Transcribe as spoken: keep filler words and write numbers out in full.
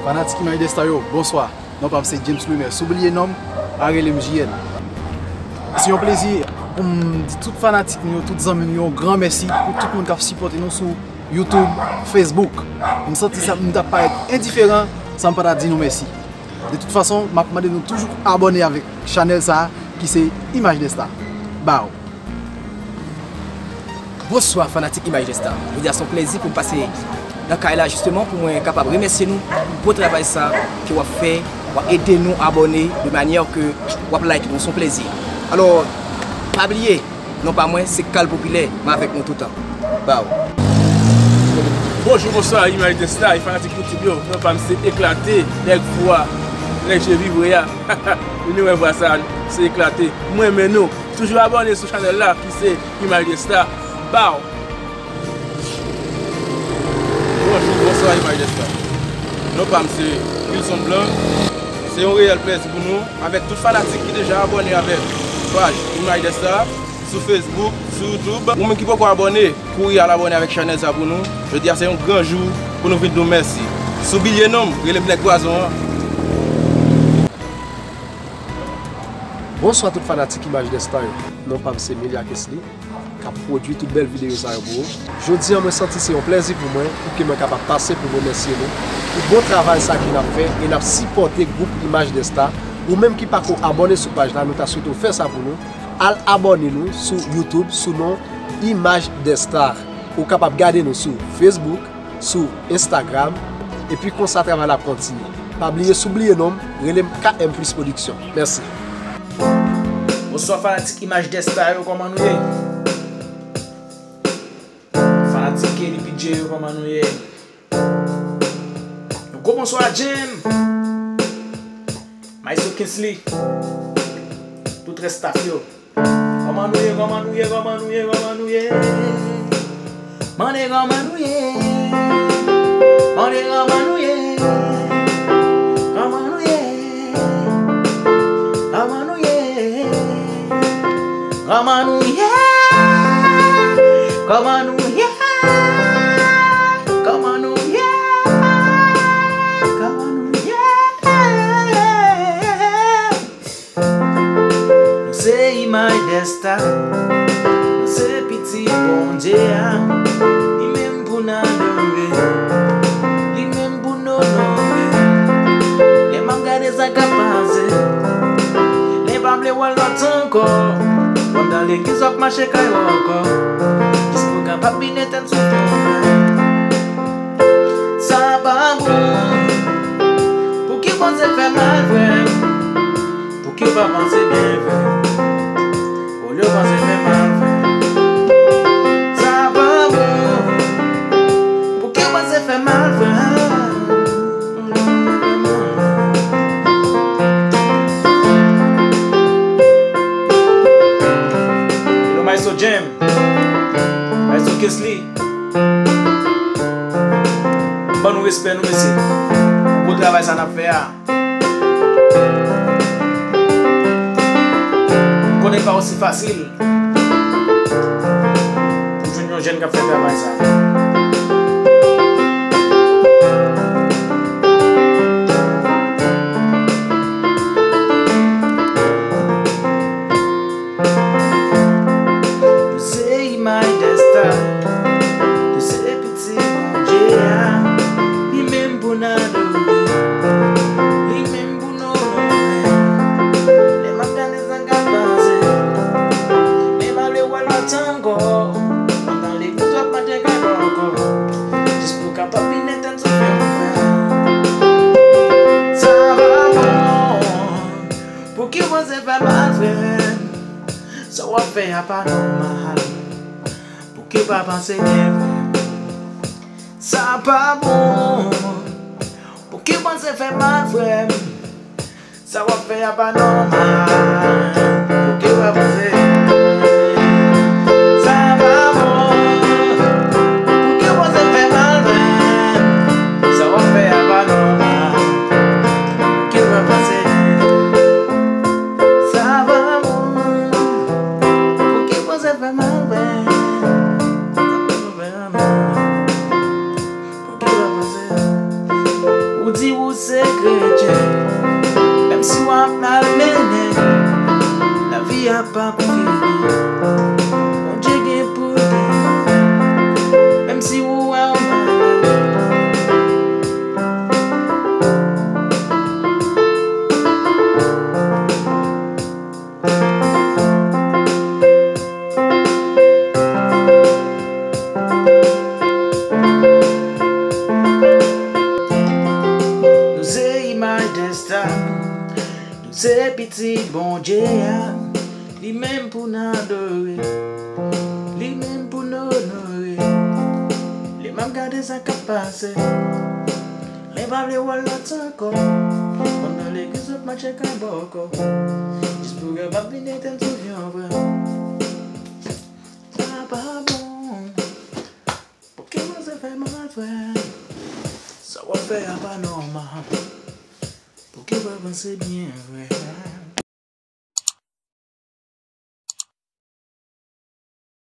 Fanatik Imaj Dèsta yo, bonswa. Non pa m se James Louis, men si w bliye non m, a rele m J L. Se yon plezi pou m di tout fanatik nou yo, tout zanmi nou yo, yon gran mèsi pou tout moun k ap sipòte nou sou YouTube, Facebook. M santi sa, m t ap parèt endiferan san m pa ta di nou mèsi. De tout fason, m ap mande nou toujou abòne avèk chanèl sa a, ki se Imaj Dèsta. Baw. Bonswa fanatik Imaj Dèsta. Jodi a se yon plezi pou m pase nan kay la jisteman pou mwen kapab remèsye nou pou bon travay sa ke w ap fè, w ap ede nou abòne de manyè ke w ap like nou, se yon plezi. Alò, pa bliye, non pa mwen se Kal Popilè, m avèk nou toutan. Baw. Bonjou, bonswa, Imaj Dèsta, e fanatik YouTube yo, non pa m se Eklate, nèg fou a, nèg je vivre a. Vini wè vwa sa, se Eklate. M renmen nou. Toujou abòne sou chanèl la ki se Imaj Dèsta. Baw. Bonjou, bonswa, Imaj Dèsta. Non pa m se Wilson Blanc. Se yon reyèl plèzi pou nou avèk tout fanatik ki deja abòne avèk paj Imaj Dèsta sou Facebook, sou YouTube. Ou menm ki poko abòne, kouri al abòne avèk chanèl sa pou nou. Jodi a se yon gran jou pou nou vin di w mèsi. Si w bliye non m, rele m nèg Pwazon an. Bonswa tout fanatik Imaj Dèsta yo. Non pa m se Melia Kesley, k ap pwodui tout bèl videyo sa yo pou ou. Jodi a mwen santi se yon plèzi pou mwen pou ke mwen kapab pase pou m remèsye nou pou bon travay sa ke n ap fè e n ap sipòte gwoup Imaj Dèsta. Ou menm ki pako abòne sou paj la, nou ta swete w fè sa pou nou. Al abòne nou sou YouTube sou non Imaj Dèsta. Ou kapab gade nou sou Facebook, sou Instagram, epi konsa travay la ap kontinye. Pa bliye, si w bliye non m, rele m K M Plus Production. Mèsi. Bonswa fanatik Imaj Dèsta yo, kòman nou ye? Fanatik Kelly P J yo, kòman nou ye? Yon gwo bonswa a Jim, Maestro Kinsley, tout rès staff yo. Kòman nou ye, kòman nou ye, kòman nou ye, kòman nou ye? Mande kòman nou ye? Mande kòman nou ye? Kòman nou ye? Kòman nou ye? Kòman nou ye? Kòman nou ye? Kòman nou ye? Kòman nou ye? Nou se Imaj Dèsta, nou se pitit Bondye a, li menm pou n adore, li menm pou n onore. Lè m ap gade sa k ap pase, lè pa vle wè lòt ankò, w ap nan legliz, w ap mache kay wòkò, jis pou w kapab vin etenn sou fè. Sa pa bon. Pouki w panse fè mal, frè m? Pouki w pa panse byen, frè m? Olye w panse fè mal, frè m. Sa pa bon. Pouki w panse fè mal, frè m? Hello, Maestro Jim. Maestro Kesley. Ban nou respè nou, mesye. Pou bon travay sa n ap fè a. M konnen l pa osi fasil pou jwenn yon jèn k ap fè travay sa. Nou se Imaj Dèsta, nou se pitit Bondye a, li menm pou n adore, li menm pou n onore. Lè m ap gade sa k ap pase, lè pa vle wè lòt ankò, nan legliz w ap mande gade ankò, jis pou w kapab vin etenn sou fè m fè. Sa pa bon. Pouki w panse fè mal, frè m? Sa w ap fè a pa nòmal. Pouki w pa panse byen, frè m? Sa pa bon. Pouki w panse fè mal, frè m? Sa w ap fè a pa nòmal. Pouki w pa panse? Sa pa bon. Pouki w panse fè mal, frè m? Sa w ap fè a pa nòmal. Pouki w pa panse? Sa pa bon. Pouki w panse fè mal, frè m? Sa w ap fè a pa nòmal. Pouki w pa panse? Ou di ou Pitit Bondye a, li menm pou n adore, li menm pou n onore. Lè m ap gade sa k ap pase, mwen pa vle wè lòt ankò. Pandan legliz ap mache kay bòkò, jis pou kapab vin etenn soufle an vre. Sa pa bon. Pouki w oze fè mal, frè? Sa w ap fè a pa nòmal. Pouki w pa panse byen, frè?